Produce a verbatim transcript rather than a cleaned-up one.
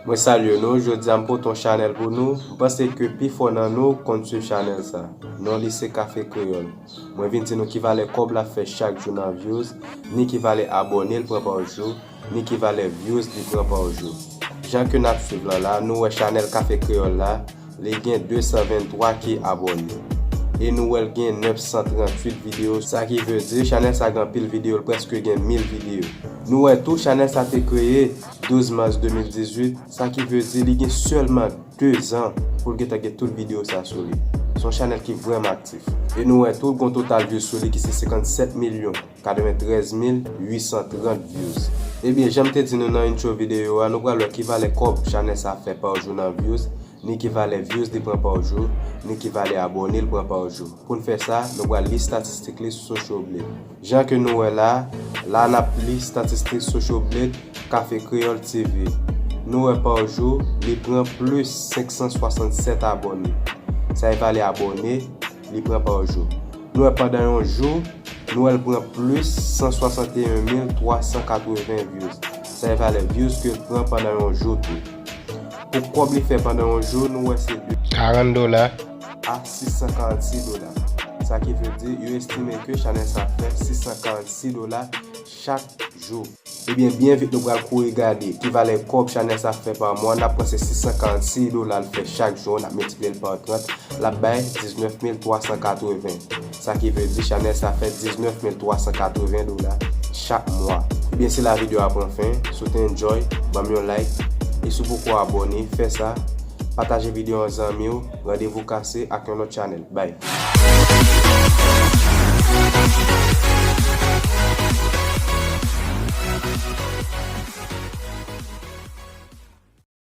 Mwen salye nou, jodi a m pote yon chanèl pou nou. M panse ke pifò nan nou konn swiv chanèl sa. Non li se Kafe Kreyòl. Mwen vin di nou ki valè kòb l ap fè chak jou nan views, ni ki valè abòne l pran pa jou, ni ki valè views li pran pa jou. Jan ke n ap swiv lan la, nou wè chanèl Kafe Kreyòl la, li gen de san venntwa ki abòne. E nou wè l gen nèf san tranntuit videyo, sa ki vle di chanèl sa gen anpil videyo, l prèske gen mil videyo. Nou wè tou chanèl sa te kreye douz mas de mil dizuit, sa ki vle di li gen sèlman de zan pou l gentan gen tout videyo sa sou li. Se yon chanèl ki vrèman aktif. E nou wè tou l gen yon total views sou li ki se senkannsèt milyon katreventrèz mil uit san trant views. Ebyen, jan m te di nou nan intro videyo a, nou pral wè ki valè kòb chanèl sa fè pa jou nan views, ni ki valè views li pran pa jou, ni ki valè abòne l pran pa jou. Pou n fè sa, nou pral li statistik li sou Social Blade. Jan ke nou wè la, la n ap li statistik Social Blade Kafe Kreyòl T V. Nou wè pa jou, li pran plis senk san swasannsèt abòne. Sa e valè abòne li pran pa jou. Nou wè pandan yon jou, nou wè l pran plis san swasanteyen mil twa san katreven views. Sa e valè views ke l pran pandan yon jou tou. Pou kòb li fè pandan yon jou, nou wè se de karant dola a sis san karannsis dola. Sa ki vle di, yo estime ke chanèl sa fè sis san karannsis dola chak jou. Ebyen, byen vit nou pral kouri gade ki valè kòb chanèl sa fè pa mwa. N ap pran se sis san karannsis dola l fè chak jou, n ap miltipliye l pa trant, l ap bay diznèf mil twa san katreven. Sa ki vle di chanèl sa fè diznèf mil twa san katreven dola chak mwa. Ebyen, se la videyo a pran fen. Si w te enjoy, ban m yon like. E si w poko abòne, fè sa. Pataje videyo an zanmi w. Randevou kase ak yon lòt chanèl. Bye.